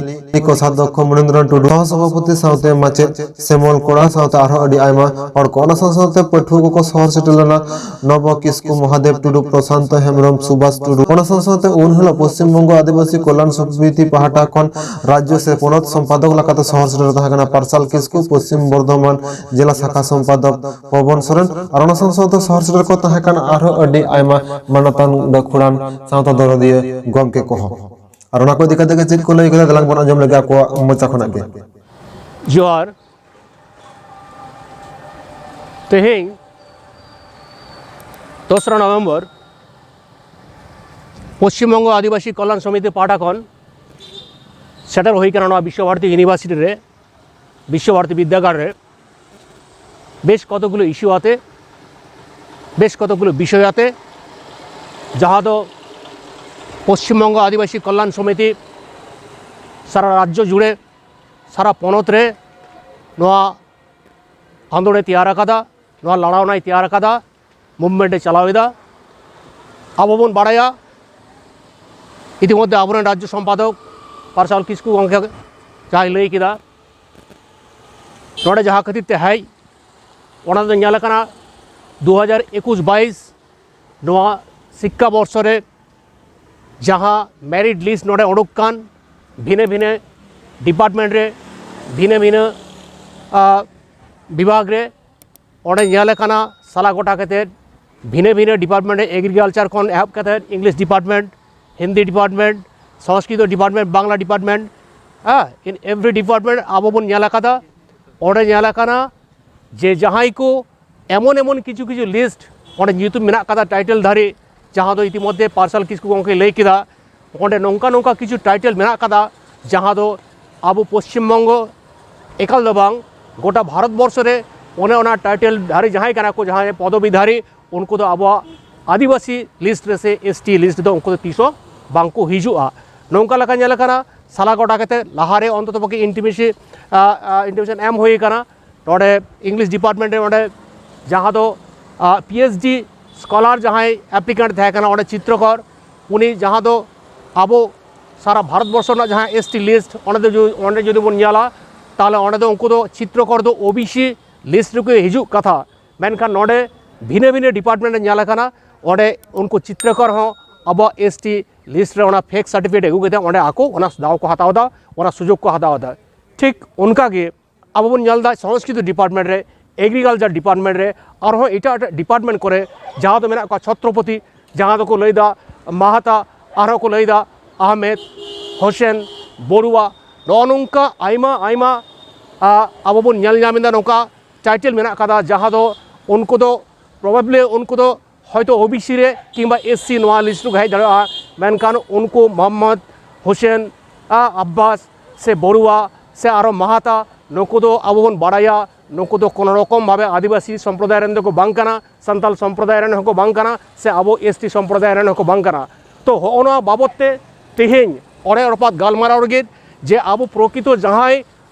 ᱠᱳᱥᱟᱫᱷᱭᱚᱠᱠᱷᱚ ᱢᱚᱱᱤᱱᱫᱨᱚᱱ ᱴᱩᱰᱩ, ᱥᱚᱦᱚ ᱥᱚᱵᱷᱟᱯᱚᱛᱤ ᱥᱟᱶᱛᱮ ᱢᱟᱪᱮᱫ ᱥᱮᱢᱚᱞ ᱠᱚᱲᱟ ᱥᱟᱶᱛᱮ ᱟᱨᱦᱚᱸ ᱟᱹᱰᱤ ᱟᱭᱢᱟ ᱦᱚᱲ ᱠᱚ᱾ ᱚᱱᱟ ᱥᱟᱶ ᱥᱟᱶᱛᱮ ᱯᱟᱹᱴᱷᱩᱣᱟᱹ ᱠᱚᱠᱚ ᱥᱚᱦᱚᱨ ᱥᱮᱴᱮᱨ ᱞᱮᱱᱟ ᱱᱚᱵᱚ ᱠᱤᱥᱠᱩ, ᱢᱚᱦᱟᱫᱮᱵ ᱴᱩᱰᱩ, ᱯᱨᱚᱥᱟᱱᱛᱚ ᱦᱮᱢᱵᱨᱚᱢ, ᱥᱩᱵᱷᱟᱥ ᱴᱩᱰᱩ᱾ ᱚᱱᱟ ᱥᱟᱶ ᱥᱟᱶᱛᱮ ᱩᱱ ᱦᱤᱞᱳᱜ ᱯᱚᱥᱪᱤᱢ ᱵᱚᱝᱜᱚ ᱟᱹᱫᱤᱵᱟᱹᱥᱤ ᱠᱚᱞᱭᱟᱱ ᱥᱚᱢᱤᱛᱤ ᱯᱟᱦᱴᱟ ᱠᱷᱚᱱ ᱨᱟᱡᱽᱡᱚ ᱥᱮ ᱯᱚᱱᱚᱛ ᱥᱚᱢᱯᱟᱫᱚᱠ ᱞᱮᱠᱟᱛᱮ ᱥᱚᱦᱚᱨ ᱥᱮᱴᱮᱨ ᱛᱟᱦᱮᱸ ᱠᱟᱱᱟ ᱯᱟᱨᱥᱟᱞ ᱠᱤᱥᱠᱩ, ᱯᱚᱥᱪᱤᱢ ᱵᱚᱨᱫᱷᱚᱢᱟᱱ ᱡᱮᱞᱟ ᱥᱟᱠᱷᱟ ᱥᱚᱢᱯᱟᱫᱚᱠ ᱯᱚᱵᱚᱱ ᱥᱚᱨᱮᱱ᱾ ᱟᱨ ᱚᱱᱟ ᱥᱟᱶ ᱥᱟᱶᱛᱮ ᱥᱚᱦᱚᱨ ᱥᱮᱴᱮᱨ ᱠᱚ ᱛᱟᱦᱮᱸ ᱠᱟᱱᱟ ᱟᱨᱦᱚᱸ ᱟᱹᱰᱤ ᱟᱭᱢᱟ ᱢᱟᱱᱚᱛᱟᱱ ᱜᱟᱹᱠᱷᱩᱲᱟᱱ ᱥᱟᱶᱛᱟ ᱫᱚᱨᱚᱫᱤᱭᱟᱹ ᱜᱚᱢᱠᱮ ᱠᱚᱦᱚᱸ᱾ ᱟᱨ ᱚᱱᱟ ᱠᱚ ᱤᱫᱤ ᱠᱟᱛᱮ ᱜᱮ ᱪᱮᱫ ᱠᱚ ᱞᱟᱹᱭ ᱠᱟᱫᱟ, ᱫᱮᱞᱟᱝ ᱵᱚᱱ ᱟᱸᱡᱚᱢ ᱞᱮᱜᱮ ᱟᱠᱚᱣᱟᱜ ᱢᱚᱪᱟ ᱠᱷᱚᱱᱟᱜ ᱜᱮ᱾ ᱡᱚᱦᱟᱨ᱾ ᱛᱮᱦᱮᱧ ᱫᱚᱥᱨᱟ ᱱᱚᱵᱷᱮᱢᱵᱚᱨ ᱯᱚᱥᱪᱤᱢ ᱵᱚᱝᱜᱚ ᱟᱹᱫᱤᱵᱟᱹᱥᱤ ᱠᱚᱞᱭᱟᱱ ᱥᱚᱢᱤᱛᱤ ᱯᱟᱦᱴᱟ ᱠᱷᱚᱱ ᱥᱮᱴᱮᱨ ᱦᱩᱭ ᱠᱟᱱᱟ ᱱᱚᱣᱟ ᱵᱤᱥᱥᱚ ᱵᱷᱟᱨᱚᱛᱤ ᱤᱭᱩᱱᱤᱵᱷᱟᱨᱥᱤᱴᱤ ᱨᱮ, ᱵᱤᱥᱥᱚ ᱵᱷᱟᱨᱚᱛᱤ ᱵᱤᱫᱽᱫᱟᱹᱜᱟᱲ ᱨᱮ᱾ ᱵᱮᱥ ᱠᱚᱛᱚᱠᱜᱩᱞᱳ ᱤᱥᱩ ᱟᱛᱮ, ᱵᱮᱥ ᱠᱚᱛᱚᱠᱜᱩᱞᱳ ᱵᱤᱥᱚᱭ ᱟᱛᱮ, ᱡᱟᱦᱟᱸ ᱫᱚ ᱯᱚᱥᱪᱤᱢ ᱵᱚᱝᱜᱚ ᱟᱹᱫᱤᱵᱟᱹᱥᱤ ᱠᱚᱞᱭᱟᱱ ᱥᱚᱢᱤᱛᱤ ᱥᱟᱨᱟ ᱨᱟᱡᱽᱡᱚ ᱡᱩᱲᱮ, ᱥᱟᱨᱟ ᱯᱚᱱᱚᱛ ᱨᱮ ᱱᱚᱣᱟ ᱟᱸᱫᱳᱲᱮ ᱛᱮᱭᱟᱨ ᱟᱠᱟᱫᱟ, ᱱᱚᱣᱟ ᱞᱟᱲᱟᱣᱱᱟᱭ ᱛᱮᱭᱟᱨ ᱟᱠᱟᱫᱟ, ᱢᱩᱵᱷᱢᱮᱱᱴ ᱮ ᱪᱟᱞᱟᱣ ᱮᱫᱟ᱾ ᱟᱵᱚ ᱵᱚᱱ ᱵᱟᱲᱟᱭᱟ, ᱤᱛᱤᱢᱚᱫᱽᱫᱷᱮ ᱟᱵᱚᱨᱮᱱ ᱨᱟᱡᱽᱡᱚ ᱥᱚᱢᱯᱟᱫᱚᱠ ᱯᱟᱨᱥᱟᱞ ᱠᱤᱥᱠᱩ ᱜᱚᱢᱠᱮ ᱡᱟᱦᱟᱸᱭ ᱞᱟᱹᱭ ᱠᱮᱫᱟ, ᱱᱚᱰᱮ ᱡᱟᱦᱟᱸ ᱠᱷᱟᱹᱛᱤᱨ ᱛᱮ ᱦᱮᱡ, ᱚᱱᱟ ᱫᱚ ᱧᱮᱞ ᱟᱠᱟᱱᱟ ᱫᱩ ᱦᱟᱡᱟᱨ ᱮᱠᱩᱥ ᱵᱟᱭᱤᱥ ᱱᱚᱣᱟ ᱥᱤᱠᱠᱷᱟ ᱵᱚᱨᱥᱚ ᱨᱮ ᱡᱟᱦᱟᱸ ᱢᱮᱨᱤᱴ ᱞᱤᱥᱴ ᱱᱚᱰᱮ ᱩᱰᱩᱠ ᱠᱟᱱ, ᱵᱷᱤᱱᱟᱹ ᱵᱷᱤᱱᱟᱹ ᱰᱤᱯᱟᱨᱴᱢᱮᱱᱴ ᱨᱮ, ᱵᱷᱤᱱᱟᱹ ᱵᱷᱤᱱᱟᱹ, ᱟ, ᱵᱤᱵᱷᱟᱜᱽ ᱨᱮ, ᱚᱸᱰᱮ ᱧᱮᱞ ᱟᱠᱟᱱᱟ ᱥᱟᱞᱟ ᱜᱚᱴᱟ ᱠᱟᱛᱮᱫ ᱵᱷᱤᱱᱟᱹ ᱵᱷᱤᱱᱟᱹ ᱰᱤᱯᱟᱨᱴᱢᱮᱱᱴ ᱨᱮ, ᱮᱜᱽᱨᱤᱠᱟᱞᱪᱟᱨ ᱠᱷᱚᱱ ᱮᱦᱚᱵ ᱠᱟᱛᱮᱫ English department, Hindi department, Sanskrit department, Bangla department, ᱦᱮᱸ, in every department ᱟᱵᱚ ᱵᱚᱱ ᱧᱮᱞ ᱟᱠᱟᱫᱟ᱾ ᱚᱸᱰᱮ ᱧᱮᱞ ᱟᱠᱟᱱᱟ ᱡᱮ ᱡᱟᱦᱟᱸᱭ ᱠᱚ ᱮᱢᱚᱱ ᱮᱢᱚᱱ ᱠᱤᱪᱷᱩ ᱠᱤᱪᱷᱩ ᱞᱤᱥᱴ ᱚᱸᱰᱮ ᱧᱩᱛᱩᱢ ᱢᱮᱱᱟᱜ ᱠᱟᱫᱟ ᱴᱟᱭᱴᱮᱞ ᱫᱷᱟᱨᱤ, ᱡᱟᱦᱟᱸ ᱫᱚ ᱤᱛᱤᱢᱚᱫᱽᱫᱷᱮ ᱯᱟᱨᱥᱟᱞ ᱠᱤᱥᱠᱩ ᱜᱚᱢᱠᱮ ᱞᱟᱹᱭ ᱠᱮᱫᱟ, ᱚᱸᱰᱮ ᱱᱚᱝᱠᱟ ᱱᱚᱝᱠᱟ ᱠᱤᱪᱷᱩ ᱴᱟᱭᱴᱮᱞ ᱢᱮᱱᱟᱜ ᱠᱟᱫᱟ, ᱡᱟᱦᱟᱸ ᱫᱚ ᱟᱵᱚ ᱯᱚᱥᱪᱤᱢ ᱵᱚᱝᱜᱚ ᱮᱠᱟᱞ ᱫᱚ ᱵᱟᱝ, ᱜᱚᱴᱟ ᱵᱷᱟᱨᱚᱛ ᱵᱚᱨᱥᱚ ᱨᱮ ᱚᱱᱮ ᱚᱱᱟ ᱴᱟᱭᱴᱮᱞ ᱫᱷᱟᱨᱤ ᱡᱟᱦᱟᱸᱭ ᱠᱟᱱᱟ ᱠᱚ, ᱡᱟᱦᱟᱸᱭ ᱯᱚᱫᱚᱵᱤ ᱫᱷᱟᱨᱤ, ᱩᱱᱠᱩ ᱫᱚ ᱟᱵᱚᱣᱟᱜ ᱟᱹᱫᱤᱵᱟᱹᱥᱤ ᱞᱤᱥᱴ ᱨᱮ ᱥᱮ ᱮᱥ ᱴᱤ ᱞᱤᱥᱴ ᱨᱮᱫᱚ ᱩᱱᱠᱩ ᱫᱚ ᱛᱤᱥ ᱦᱚᱸ ᱵᱟᱝ ᱠᱚ ᱦᱤᱡᱩᱜᱼᱟ᱾ ᱱᱚᱝᱠᱟ ᱞᱮᱠᱟ ᱧᱮᱞ ᱟᱠᱟᱱᱟ, ᱥᱟᱞᱟ ᱜᱚᱴᱟ ᱠᱟᱛᱮ ᱞᱟᱦᱟᱨᱮ ᱚᱱᱛᱚᱛᱚ ᱯᱚᱠᱠᱷᱮ ᱤᱱᱴᱤᱢᱮᱥᱤ-, ᱟ, ᱟ, ᱤᱱᱴᱤᱢᱮᱥᱚᱱ ᱮᱢ ᱦᱩᱭ ᱟᱠᱟᱱᱟ᱾ ᱱᱚᱰᱮ ᱤᱝᱞᱤᱥ ᱰᱤᱯᱟᱨᱴᱢᱮᱱᱴ ᱨᱮ ᱚᱸᱰᱮ ᱡᱟᱦᱟᱸ ᱫᱚ, ᱟ, ᱯᱤ ᱮᱭᱤᱪ ᱰᱤ ᱥᱠᱚᱞᱟᱨ ᱡᱟᱦᱟᱸᱭ ᱮᱯᱞᱤᱠᱮᱱᱴ ᱛᱟᱦᱮᱸ ᱠᱟᱱᱟ ᱚᱸᱰᱮ ᱪᱤᱛᱨᱚᱠᱚᱨ, ᱩᱱᱤ ᱡᱟᱦᱟᱸ ᱫᱚ ᱟᱵᱚ ᱥᱟᱨᱟ ᱵᱷᱟᱨᱚᱛ ᱵᱚᱨᱥᱚ ᱨᱮᱱᱟᱜ ᱡᱟᱦᱟᱸ ᱮᱥ ᱴᱤ ᱞᱤᱥᱴ, ᱚᱸᱰᱮ ᱫᱚ ᱡᱩ-, ᱚᱸᱰᱮ ᱡᱩᱫᱤ ᱵᱚᱱ ᱧᱮᱞᱟ, ᱛᱟᱦᱚᱞᱮ ᱚᱸᱰᱮ ᱫᱚ ᱩᱱᱠᱩ ᱫᱚ ᱪᱤᱛᱨᱚᱠᱚᱨ ᱫᱚ ᱳ ᱵᱤ ᱥᱤ ᱞᱤᱥᱴ ᱨᱮᱠᱚ ᱦᱤᱡᱩᱜ ᱠᱟᱛᱷᱟ, ᱢᱮᱱᱠᱷᱟᱱ ᱱᱚᱰᱮ ᱵᱷᱤᱱᱟᱹ ᱵᱷᱤᱱᱟᱹ ᱰᱤᱯᱟᱨᱴᱢᱮᱱᱴ ᱨᱮ ᱧᱮᱞ ᱟᱠᱟᱱᱟ, ᱚᱸᱰᱮ ᱩᱱᱠᱩ ᱪᱤᱛᱨᱚᱠᱚᱨ ᱦᱚᱸ ᱟᱵᱚᱣᱟᱜ ᱮᱥ ᱴᱤ ᱞᱤᱥᱴ ᱨᱮ ᱚᱱᱟ ᱯᱷᱮᱠ ᱥᱟᱨᱴᱤᱯᱷᱤᱠᱮᱴ ᱟᱹᱜᱩ ᱠᱟᱛᱮ ᱚᱸᱰᱮ ᱟᱠᱚ ᱚᱱᱟ ᱫᱟᱣ ᱠᱚ ᱦᱟᱛᱟᱣ ᱮᱫᱟ, ᱚᱱᱟ ᱥᱩᱡᱳᱜᱽ ᱠᱚ ᱦᱟᱛᱟᱣ ᱮᱫᱟ᱾ ᱴᱷᱤᱠ ᱚᱱᱠᱟ ᱜᱮ ᱟᱵᱚ ᱵᱚᱱ ᱧᱮᱞ ᱮᱫᱟ ᱥᱚᱝᱥᱠᱨᱤᱛ ᱰᱤᱯᱟᱨᱴᱢᱮᱱᱴ ᱨᱮ, ᱮᱜᱽᱨᱤᱠᱟᱞᱪᱟᱨ ᱰᱤᱯᱟᱨᱴᱢᱮᱱᱴ ᱨᱮ, ᱟᱨᱦᱚᱸ ᱮᱴᱟᱜ ᱮᱴᱟᱜ ᱰᱤᱯᱟᱨᱴᱢᱮᱱᱴ ᱠᱚᱨᱮ ᱡᱟᱦᱟᱸ ᱫᱚ ᱢᱮᱱᱟᱜ ᱠᱚᱣᱟ ᱪᱷᱚᱛᱨᱚᱯᱚᱛᱤ, ᱡᱟᱦᱟᱸ ᱫᱚᱠᱚ ᱞᱟᱹᱭᱫᱟ ᱢᱟᱦᱟᱛᱟ, ᱟᱨᱦᱚᱸ ᱠᱚ ᱞᱟᱹᱭᱫᱟ ᱟᱦᱢᱮᱫ, ᱦᱳᱥᱮᱱ, ᱵᱚᱨᱩᱣᱟ, ᱱᱚᱜᱼᱚ ᱱᱚᱝᱠᱟ ᱟᱭᱢᱟ ᱟᱭᱢᱟ, ᱟ, ᱟᱵᱚ ᱵᱚᱱ ᱧᱮᱞ ᱧᱟᱢ ᱮᱫᱟ ᱱᱚᱝᱠᱟ ᱴᱟᱭᱴᱮᱞ ᱢᱮᱱᱟᱜ ᱠᱟᱫᱟ, ᱡᱟᱦᱟᱸ ᱫᱚ ᱩᱱᱠᱩ ᱫᱚ ᱯᱨᱚᱵᱟᱵᱽᱞᱤ ᱩᱱᱠᱩ ᱫᱚ ᱦᱚᱭᱛᱳ ᱳ ᱵᱤ ᱥᱤ ᱨᱮ ᱠᱤᱝᱵᱟ ᱮᱥ ᱥᱤ ᱱᱚᱣᱟ ᱞᱤᱥᱴ ᱨᱮᱠᱚ ᱦᱮᱡ ᱫᱟᱲᱮᱭᱟᱜᱼᱟ, ᱢᱮᱱᱠᱷᱟᱱ ᱩᱱᱠᱩ ᱢᱚᱦᱚᱢᱢᱚᱫᱽ ᱦᱳᱥᱮᱱ, ᱟ, ᱟᱵᱵᱟᱥ ᱥᱮ ᱵᱚᱨᱩᱣᱟ ᱥᱮ ᱟᱨᱚ ᱢᱟᱦᱟᱛᱟ, ᱱᱩᱠᱩ ᱫᱚ ᱟᱵᱚ ᱵᱚᱱ ᱵᱟᱲᱟᱭᱟ ᱱᱩᱠᱩ ᱫᱚ ᱠᱳᱱᱳ ᱨᱚᱠᱚᱢ ᱵᱷᱟᱵᱮ ᱟᱹᱫᱤᱵᱟᱹᱥᱤ ᱥᱚᱢᱯᱨᱚᱫᱟᱭ ᱨᱮᱱ ᱫᱚᱠᱚ ᱵᱟᱝ ᱠᱟᱱᱟ, ᱥᱟᱱᱛᱟᱞ ᱥᱚᱢᱯᱨᱚᱫᱟᱭ ᱨᱮᱱ ᱦᱚᱸᱠᱚ ᱵᱟᱝ ᱠᱟᱱᱟ, ᱥᱮ ᱟᱵᱚ ᱮᱥ ᱴᱤ ᱥᱚᱢᱯᱨᱚᱫᱟᱭ ᱨᱮᱱ ᱦᱚᱸᱠᱚ ᱵᱟᱝ ᱠᱟᱱᱟ᱾ ᱛᱚ ᱦᱚᱜᱼᱚ ᱱᱚᱣᱟ ᱵᱟᱵᱚᱛ ᱛᱮ ᱛᱮᱦᱮᱧ ᱚᱲᱮ ᱨᱚᱯᱟᱛ ᱜᱟᱞᱢᱟᱨᱟᱣ ᱞᱟᱹᱜᱤᱫ ᱡᱮ ᱟᱵᱚ ᱯᱨᱚᱠᱤᱛᱚ ᱡᱟᱦᱟᱸᱭ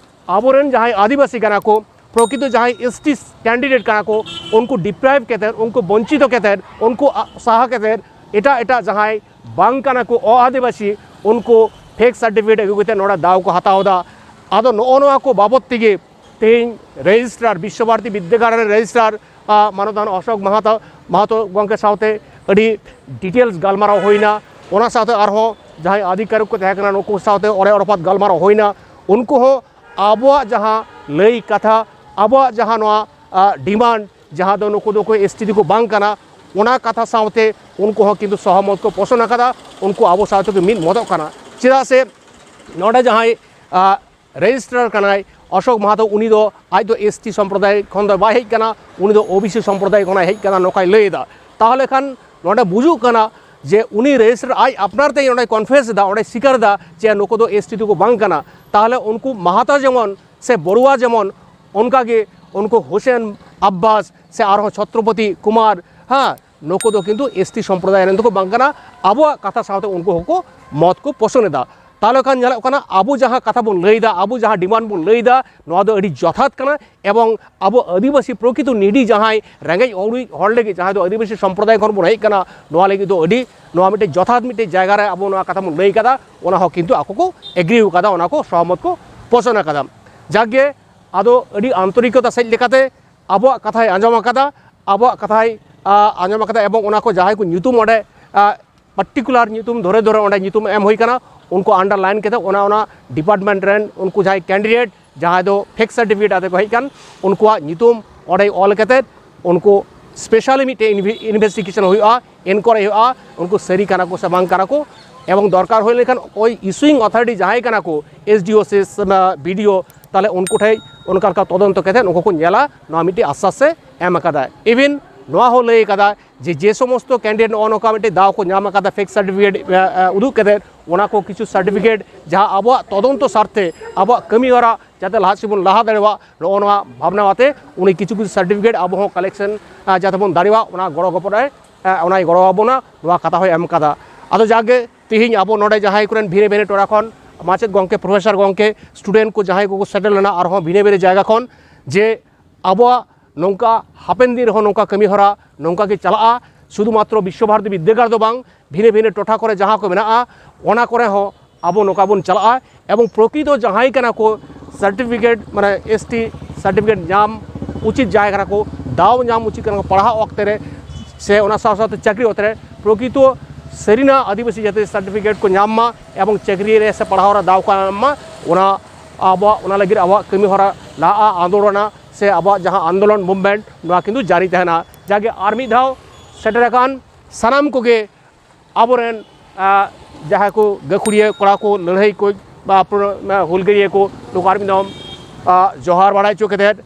ᱟᱵᱚᱨᱮᱱ ᱡᱟᱦᱟᱸᱭ ᱟᱹᱫᱤᱵᱟᱹᱥᱤ ᱠᱟᱱᱟ ᱠᱚ, ᱯᱨᱚᱠᱤᱛᱚ ᱡᱟᱦᱟᱸᱭ ᱮᱥ ᱴᱤ ᱠᱮᱱᱰᱤᱰᱮᱴ ᱠᱟᱱᱟ ᱠᱚ, ᱩᱱᱠᱩ ᱰᱤᱯᱨᱟᱭᱤᱵᱷ ᱠᱟᱛᱮᱫ, ᱩᱱᱠᱩ ᱵᱚᱧᱪᱤᱛᱚ ᱠᱟᱛᱮᱫ, ᱩᱱᱠᱩ ᱟ- ᱥᱟᱦᱟ ᱠᱟᱛᱮᱫ ᱮᱴᱟᱜ ᱮᱴᱟᱜ ᱡᱟᱦᱟᱸᱭ ᱵᱟᱝ ᱠᱟᱱᱟ ᱠᱚ ᱚ ᱟᱹᱫᱤᱵᱟᱹᱥᱤ, ᱩᱱᱠᱩ ᱯᱷᱮᱠ ᱥᱟᱨᱴᱤᱯᱷᱤᱠᱮᱴ ᱟᱹᱜᱩ ᱠᱟᱛᱮᱫ ᱱᱚᱰᱮ ᱫᱟᱣ ᱠᱚ ᱦᱟᱛᱟᱣ ᱮᱫᱟ᱾ ᱟᱫᱚ ᱱᱚᱜᱼᱚ ᱱᱚᱣᱟ ᱠᱚ ᱵᱟᱵᱚᱫ ᱛᱮᱜᱮ ᱛᱮᱦᱮᱧ ᱨᱮᱡᱤᱥᱴᱨᱟᱨ, ᱵᱤᱥᱥᱚ ᱵᱷᱟᱨᱚᱛᱤ ᱵᱤᱫᱽᱫᱟᱹᱜᱟᱲ ᱨᱮᱱ ᱨᱮᱡᱤᱥᱴᱨᱟᱨ ᱢᱟᱱᱚᱛᱟᱱ ᱚᱥᱳᱠ ᱢᱟᱦᱟᱛᱚ ᱢᱟᱦᱟᱛᱚ ᱜᱚᱢᱠᱮ ᱥᱟᱶᱛᱮ ᱟᱹᱰᱤ ᱰᱤᱴᱮᱞᱥ ᱜᱟᱞᱢᱟᱨᱟᱣ ᱦᱩᱭᱱᱟ᱾ ᱚᱱᱟ ᱥᱟᱶᱛᱮ ᱟᱨᱦᱚᱸ ᱡᱟᱦᱟᱸᱭ ᱟᱫᱷᱤᱠᱟᱨᱤᱠ ᱠᱚ ᱛᱟᱦᱮᱸ ᱠᱟᱱᱟ, ᱱᱩᱠᱩ ᱥᱟᱶᱛᱮ ᱚᱲᱮ ᱚᱲᱯᱟᱛ ᱜᱟᱞᱢᱟᱨᱟᱣ ᱦᱩᱭᱱᱟ᱾ ᱩᱱᱠᱩ ᱦᱚᱸ ᱟᱵᱚᱣᱟᱜ ᱡᱟᱦᱟᱸ ᱞᱟᱹᱭ ᱠᱟᱛᱷᱟ, ᱟᱵᱚᱣᱟᱜ ᱡᱟᱦᱟᱸ ᱱᱚᱣᱟ ᱰᱤᱢᱟᱱᱰ, ᱡᱟᱦᱟᱸ ᱫᱚ ᱱᱩᱠᱩ ᱫᱚᱠᱚ ᱮᱥ ᱴᱤ ᱫᱚᱠᱚ ᱵᱟᱝ ᱠᱟᱱᱟ, ᱚᱱᱟ ᱠᱟᱛᱷᱟ ᱥᱟᱶᱛᱮ ᱩᱱᱠᱩ ᱦᱚᱸ ᱠᱤᱱᱛᱩ ᱥᱚᱦᱚᱢᱚᱛ ᱠᱚ ᱯᱳᱥᱚᱱ ᱟᱠᱟᱫᱟ᱾ ᱩᱱᱠᱩ ᱟᱵᱚ ᱥᱟᱶᱛᱮ ᱠᱚ ᱢᱤᱫ ᱢᱚᱛᱚᱜ ᱠᱟᱱᱟ᱾ ᱪᱮᱫᱟᱜ ᱥᱮ ᱱᱚᱰᱮ ᱡᱟᱦᱟᱸᱭ ᱨᱮᱡᱤᱥᱴᱨᱟᱨ ᱠᱟᱱᱟᱭ ᱚᱥᱳᱠ ᱢᱟᱦᱟᱛᱚ, ᱩᱱᱤ ᱫᱚ ᱟᱡ ᱫᱚ ᱮᱥ ᱴᱤ ᱥᱚᱢᱯᱨᱚᱫᱟᱭ ᱠᱷᱚᱱ ᱫᱚ ᱵᱟᱭ ᱦᱮᱡ ᱠᱟᱱᱟ, ᱩᱱᱤ ᱫᱚ ᱳ ᱵᱤ ᱥᱤ ᱥᱚᱢᱯᱨᱚᱫᱟᱭ ᱠᱷᱚᱱᱟᱜ ᱦᱮᱡ ᱠᱟᱱᱟ, ᱱᱚᱝᱠᱟᱭ ᱞᱟᱹᱭ ᱮᱫᱟ᱾ ᱛᱟᱦᱚᱞᱮ ᱠᱷᱟᱱ ᱱᱚᱰᱮ ᱵᱩᱡᱩᱜ ᱠᱟᱱᱟ ᱡᱮ ᱩᱱᱤ ᱨᱮᱡᱤᱥᱴᱨᱟᱨ ᱟᱡ ᱟᱯᱱᱟᱨ ᱛᱮ ᱱᱚᱰᱮ ᱠᱚᱱᱯᱷᱮᱥ ᱮᱫᱟ, ᱚᱸᱰᱮ ᱥᱤᱠᱟᱨ ᱮᱫᱟ ᱡᱮ ᱱᱩᱠᱩ ᱫᱚ ᱮᱥ ᱴᱤ ᱫᱚᱠᱚ ᱵᱟᱝ ᱠᱟᱱᱟ᱾ ᱛᱟᱦᱚᱞᱮ ᱩᱱᱠᱩ ᱢᱟᱦᱟᱛᱟ ᱡᱮᱢᱚᱱ ᱥᱮ ᱵᱚᱲᱩᱣᱟ ᱡᱮᱢᱚᱱ, ᱚᱱᱠᱟᱜᱮ ᱩᱱᱠᱩ ᱦᱩᱥᱮᱱ ᱟᱵᱵᱟᱥ ᱥᱮ ᱟᱨᱦᱚᱸ ᱪᱷᱚᱛᱨᱚᱯᱚᱛᱤ ᱠᱩᱢᱟᱨ, ᱦᱮᱸ, ᱱᱩᱠᱩ ᱫᱚ ᱠᱤᱱᱛᱩ ᱮᱥ ᱴᱤ ᱥᱚᱢᱯᱨᱚᱫᱟᱭ ᱨᱮᱱ ᱫᱚᱠᱚ ᱵᱟᱝ ᱠᱟᱱᱟ᱾ ᱟᱵᱚᱣᱟᱜ ᱠᱟᱛᱷᱟ ᱥᱟᱶᱛᱮ ᱩᱱᱠᱩ ᱦᱚᱸᱠᱚ ᱢᱚᱛ ᱠᱚ ᱯᱳᱥᱚᱱ ᱮᱫᱟ᱾ ᱛᱟᱦᱚᱞᱮ ᱠᱷᱟᱱ ᱧᱮᱞᱚᱜ ᱠᱟᱱᱟ, ᱟᱵᱚ ᱡᱟᱦᱟᱸ ᱠᱟᱛᱷᱟ ᱵᱚᱱ ᱞᱟᱹᱭᱫᱟ, ᱟᱵᱚ ᱡᱟᱦᱟᱸ ᱰᱤᱢᱟᱱᱰ ᱵᱚᱱ ᱞᱟᱹᱭᱫᱟ, ᱱᱚᱣᱟ ᱫᱚ ᱟᱹᱰᱤ ᱡᱚᱛᱷᱟᱛ ᱠᱟᱱᱟ᱾ ᱮᱵᱚᱝ ᱟᱵᱚ ᱟᱹᱫᱤᱵᱟᱹᱥᱤ ᱯᱨᱚᱠᱤᱛᱚ ᱱᱤᱰᱤ ᱡᱟᱦᱟᱸᱭ ᱨᱮᱸᱜᱮᱡ ᱚᱨᱤᱡ ᱦᱚᱲ ᱞᱟᱹᱜᱤᱫ, ᱡᱟᱦᱟᱸᱭ ᱫᱚ ᱟᱹᱫᱤᱵᱟᱹᱥᱤ ᱥᱚᱢᱯᱨᱚᱫᱟᱭ ᱠᱷᱚᱱ ᱵᱚᱱ ᱦᱮᱡ ᱠᱟᱱᱟ, ᱱᱚᱣᱟ ᱞᱟᱹᱜᱤᱫ ᱫᱚ ᱟᱹᱰᱤ, ᱱᱚᱣᱟ ᱢᱤᱫᱴᱮᱱ ᱡᱚᱛᱷᱟᱛ ᱢᱤᱫᱴᱮᱱ ᱡᱟᱭᱜᱟ ᱨᱮ ᱟᱵᱚ ᱱᱚᱣᱟ ᱠᱟᱛᱷᱟ ᱵᱚᱱ ᱞᱟᱹᱭ ᱠᱟᱫᱟ᱾ ᱚᱱᱟ ᱦᱚᱸ ᱠᱤᱱᱛᱩ ᱟᱠᱚ ᱠᱚ ᱮᱜᱽᱨᱤ ᱟᱠᱟᱫᱟ, ᱚᱱᱟ ᱠᱚ ᱥᱚᱦᱚᱢᱚᱛ ᱠᱚ ᱯᱳᱥᱚᱱ ᱟᱠᱟᱫᱟ᱾ ᱡᱟᱠᱜᱮ, ᱟᱫᱚ ᱟᱹᱰᱤ ᱟᱱᱛᱚᱨᱤᱠᱚᱛᱟ ᱥᱮᱫ ᱞᱮᱠᱟᱛᱮ ᱟᱵᱚᱣᱟᱜ ᱠᱟᱛᱷᱟᱭ ᱟᱸᱡᱚᱢ ᱟᱠᱟᱫᱟ, ᱟᱵᱚᱣᱟᱜ ᱠᱟᱛᱷᱟᱭ, ᱟ, ᱟᱸᱡᱚᱢ ᱟᱠᱟᱫᱟ᱾ ᱮᱵᱚᱝ ᱚᱱᱟ ᱠᱚ ᱡᱟᱦᱟᱸᱭ ᱠᱚ ᱧᱩᱛᱩᱢ ᱚᱸᱰᱮ, ᱟ, ᱯᱟᱨᱴᱤᱠᱩᱞᱟᱨ ᱧᱩᱛᱩᱢ ᱫᱷᱚᱨᱮ ᱫᱷᱚᱨᱮ ᱚᱸᱰᱮ ᱧᱩᱛᱩᱢ ᱮᱢ ᱦᱩᱭ ᱠᱟᱱᱟ, ᱩᱱᱠᱩ ᱟᱱᱰᱟᱨᱞᱟᱭᱤᱱ ᱠᱟᱛᱮ ᱚᱱᱟ, ᱚᱱᱟ ᱰᱤᱯᱟᱨᱴᱢᱮᱱᱴ ᱨᱮᱱ ᱩᱱᱠᱩ ᱡᱟᱦᱟᱸᱭ ᱠᱮᱱᱰᱤᱰᱮᱴ, ᱡᱟᱦᱟᱸᱭ ᱫᱚ ᱯᱷᱮᱠ ᱥᱟᱨᱴᱤᱯᱷᱤᱠᱮᱴ ᱟᱛᱮ ᱠᱚ ᱦᱮᱡ ᱠᱟᱱ, ᱩᱱᱠᱩᱣᱟᱜ ᱧᱩᱛᱩᱢ ᱚᱸᱰᱮ ᱚᱞ ᱠᱟᱛᱮ ᱩᱱᱠᱩ ᱥᱯᱮᱥᱟᱞᱤ ᱢᱤᱫᱴᱮᱱ ᱤᱱᱵᱷᱮ-, ᱤᱱᱵᱷᱮᱥᱴᱤᱜᱮᱥᱚᱱ ᱦᱩᱭᱩᱜᱼᱟ, ᱮᱱᱠᱣᱟᱭᱨᱤ ᱦᱩᱭᱩᱜᱼᱟ, ᱩᱱᱠᱩ ᱥᱟᱹᱨᱤ ᱠᱟᱱᱟ ᱠᱚ ᱥᱮ ᱵᱟᱝ ᱠᱟᱱᱟ ᱠᱚ᱾ ᱮᱵᱚᱝ ᱫᱚᱨᱠᱟᱨ ᱦᱩᱭ ᱞᱮᱱᱠᱷᱟᱱ ᱚᱠᱚᱭ ᱤᱥᱩᱭᱤᱝ ᱚᱛᱷᱚᱨᱤᱴᱤ ᱡᱟᱦᱟᱸᱭ ᱠᱟᱱᱟ ᱠᱚ, ᱮᱥ ᱰᱤ ᱳ ᱥᱮ, ᱥᱮ, ᱵᱤ ᱰᱤ ᱳ, ᱛᱟᱦᱞᱮ ᱩᱱᱠᱩ ᱴᱷᱮᱡ ᱚᱱᱠᱟ ᱞᱮᱠᱟ ᱛᱚᱫᱚᱱᱛᱚ ᱠᱟᱛᱮ ᱩᱱᱠᱩ ᱠᱚ ᱧᱮᱞᱟ, ᱱᱚᱣᱟ ᱢᱤᱫᱴᱮᱱ ᱟᱥᱥᱟᱥ ᱮ ᱮᱢ ᱟᱠᱟᱫᱟ᱾ ᱤᱵᱷᱤᱱ ᱱᱚᱣᱟ ᱦᱚᱸ ᱞᱟᱹᱭ ᱟᱠᱟᱫᱟ ᱡᱮ, ᱡᱮ ᱥᱚᱢᱚᱥᱛᱚ ᱠᱮᱱᱰᱤᱰᱮᱴ ᱱᱚᱜᱼᱚ ᱱᱚᱝᱠᱟ ᱢᱤᱫᱴᱮᱱ ᱫᱟᱣ ᱠᱚ ᱧᱟᱢ ᱟᱠᱟᱫᱟ ᱯᱷᱮᱠ ᱥᱟᱨᱴᱤᱯᱷᱤᱠᱮᱴ, ᱮ, ᱮ, ᱩᱫᱩᱜ ᱠᱟᱛᱮ, ᱚᱱᱟ ᱠᱚ ᱠᱤᱪᱷᱩ ᱥᱟᱨᱴᱤᱯᱷᱤᱠᱮᱴ ᱡᱟᱦᱟᱸ ᱟᱵᱚᱣᱟᱜ ᱛᱚᱫᱚᱱᱛᱚ ᱥᱟᱨᱛᱷᱮ, ᱟᱵᱚᱣᱟᱜ ᱠᱟᱹᱢᱤ ᱦᱚᱨᱟ ᱡᱟᱛᱮ ᱞᱟᱦᱟ ᱥᱮᱫ ᱵᱚᱱ ᱞᱟᱦᱟ ᱫᱟᱲᱮᱭᱟᱜ, ᱱᱚᱜᱼᱚ ᱱᱚᱣᱟ ᱵᱷᱟᱵᱽᱱᱟ ᱟᱛᱮ ᱩᱱᱤ ᱠᱤᱪᱷᱩ ᱠᱤᱪᱷᱩ ᱥᱟᱨᱴᱤᱯᱷᱤᱠᱮᱴ ᱟᱵᱚ ᱦᱚᱸ ᱠᱟᱞᱮᱠᱥᱚᱱ, ᱟ, ᱡᱟᱛᱮ ᱵᱚᱱ ᱫᱟᱲᱮᱭᱟᱜ, ᱚᱱᱟ ᱜᱚᱲᱚ ᱜᱚᱯᱚᱲ ᱮ, ᱟ, ᱚᱱᱟᱭ ᱜᱚᱲᱚ ᱟᱵᱚᱱᱟ, ᱱᱚᱣᱟ ᱠᱟᱛᱷᱟ ᱦᱚᱸᱭ ᱮᱢ ᱠᱟᱫᱟ᱾ ᱟᱫᱚ ᱡᱟᱜᱮ ᱛᱤᱦᱤᱧ ᱟᱵᱚ ᱱᱚᱰᱮ ᱡᱟᱦᱟᱸᱭ ᱠᱚᱨᱮᱱ ᱵᱷᱤᱱᱟᱹ ᱵᱷᱤᱱᱟᱹ ᱴᱚᱴᱷᱟ ᱠᱷᱚᱱ ᱢᱟᱪᱮᱫ ᱜᱚᱢᱠᱮ, ᱯᱨᱚᱯᱷᱮᱥᱚᱨ ᱜᱚᱢᱠᱮ, ᱥᱴᱩᱰᱮᱱᱴ ᱠᱚ ᱡᱟᱦᱟᱸᱭ ᱠᱚᱠᱚ ᱥᱮᱴᱮᱨ ᱞᱮᱱᱟ ᱟᱨᱦᱚᱸ ᱵᱷᱤᱱᱟᱹ ᱵᱷᱤᱱᱟᱹ ᱡᱟᱭᱜᱟ ᱠᱷᱚᱱ, ᱡᱮ ᱟᱵᱚᱣᱟᱜ ᱱᱚᱝᱠᱟ ᱦᱟᱯᱮᱱ ᱫᱤᱱ ᱨᱮᱦᱚᱸ ᱱᱚᱝᱠᱟ ᱠᱟᱹᱢᱤ ᱦᱚᱨᱟ ᱱᱚᱝᱠᱟ ᱜᱮ ᱪᱟᱞᱟᱜᱼᱟ᱾ ᱥᱩᱫᱷᱩ ᱢᱟᱛᱨᱚ ᱵᱤᱥᱥᱚ ᱵᱷᱟᱨᱚᱛᱤ ᱵᱤᱫᱽᱫᱟᱹᱜᱟᱲ ᱫᱚ ᱵᱟᱝ, ᱵᱷᱤᱱᱟᱹ ᱵᱷᱤᱱᱟᱹ ᱴᱚᱴᱷᱟ ᱠᱚᱨᱮ ᱡᱟᱦᱟᱸ ᱠᱚ ᱢᱮᱱᱟᱜᱼᱟ, ᱚᱱᱟ ᱠᱚᱨᱮ ᱦᱚᱸ ᱟᱵᱚ ᱱᱚᱝᱠᱟ ᱵᱚᱱ ᱪᱟᱞᱟᱜᱼᱟ᱾ ᱮᱵᱚᱝ ᱯᱨᱚᱠᱤᱛᱚ ᱡᱟᱦᱟᱸᱭ ᱠᱟᱱᱟ ᱠᱚ ᱥᱟᱨᱴᱤᱯᱷᱤᱠᱮᱴ, ᱢᱟᱱᱮ ᱮᱥ ᱴᱤ ᱥᱟᱨᱴᱤᱯᱷᱤᱠᱮᱴ ᱧᱟᱢ ᱩᱪᱤᱛ ᱡᱟᱦᱟᱸᱭ ᱠᱟᱱᱟ ᱠᱚ, ᱫᱟᱣ ᱧᱟᱢ ᱩᱪᱤᱛ ᱠᱟᱱᱟ ᱠᱚ ᱯᱟᱲᱦᱟᱜ ᱚᱠᱛᱮ ᱨᱮ, ᱥᱮ ᱚᱱᱟ ᱥᱟᱶ ᱥᱟᱶᱛᱮ ᱪᱟᱹᱠᱨᱤ ᱚᱠᱛᱮ ᱨᱮ, ᱯᱨᱚᱠᱤᱛᱚ ᱥᱟᱹᱨᱤᱱᱟᱜ ᱟᱹᱫᱤᱵᱟᱹᱥᱤ ᱡᱟᱹᱛᱤ ᱥᱟᱨᱴᱤᱯᱷᱤᱠᱮᱴ ᱠᱚ ᱧᱟᱢ ᱢᱟ ᱮᱵᱚᱝ ᱪᱟᱹᱠᱨᱤ ᱨᱮ ᱥᱮ ᱯᱟᱲᱦᱟᱣ ᱨᱮ ᱫᱟᱣ ᱠᱚ ᱧᱟᱢ ᱢᱟ᱾ ᱚᱱᱟ ᱟᱵᱚᱣᱟᱜ, ᱚᱱᱟ ᱞᱟᱹᱜᱤᱫ ᱟᱵᱚᱣᱟᱜ ᱠᱟᱹᱢᱤ ᱦᱚᱨᱟ ᱞᱟᱦᱟᱜᱼᱟ, ᱟᱱᱫᱳᱞᱚᱱᱟ ᱥᱮ ᱟᱵᱚᱣᱟᱜ ᱡᱟᱦᱟᱸ ᱟᱱᱫᱳᱞᱚᱱ ᱢᱩᱵᱷᱢᱮᱱᱴ, ᱱᱚᱣᱟ ᱠᱤᱱᱛᱩ ᱡᱟᱹᱨᱤ ᱛᱟᱦᱮᱱᱟ᱾ ᱡᱟᱜᱮ ᱟᱨ ᱢᱤᱫ ᱫᱷᱟᱣ ᱥᱮᱴᱮᱨ ᱟᱠᱟᱱ ᱥᱟᱱᱟᱢ ᱠᱚᱜᱮ ᱟᱵᱚᱨᱮᱱ, ᱟ, ᱡᱟᱦᱟᱸᱭ ᱠᱚ ᱜᱟᱹᱠᱷᱩᱲᱤᱭᱟᱹ ᱠᱚᱲᱟ ᱠᱚ, ᱞᱟᱹᱲᱦᱟᱹᱭ ᱠᱚ, ᱵᱟ ᱯᱩᱨᱟᱹ, ᱟ, ᱦᱩᱞᱜᱟᱹᱨᱤᱭᱟᱹ ᱠᱚ, ᱱᱩᱠᱩ ᱟᱨ ᱢᱤᱫ ᱫᱷᱟᱣ, ᱟ, ᱡᱚᱦᱟᱨ ᱵᱟᱲᱟᱭ ᱦᱚᱪᱚ ᱠᱟᱛᱮᱫ,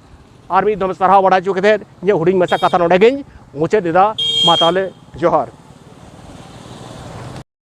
ᱟᱨ ᱢᱤᱫ ᱫᱷᱟᱣ ᱥᱟᱨᱦᱟᱣ ᱵᱟᱲᱟᱭ ᱦᱚᱪᱚ ᱠᱟᱛᱮᱫ ᱤᱧᱟᱹᱜ ᱦᱩᱰᱤᱧ ᱢᱟᱪᱷᱟ ᱠᱟᱛᱷᱟ ᱱᱚᱰᱮ ᱜᱤᱧ ᱢᱩᱪᱟᱹᱫ ᱮᱫᱟ᱾ ᱢᱟ ᱛᱟᱦᱚᱞᱮ ᱡᱚᱦᱟᱨ᱾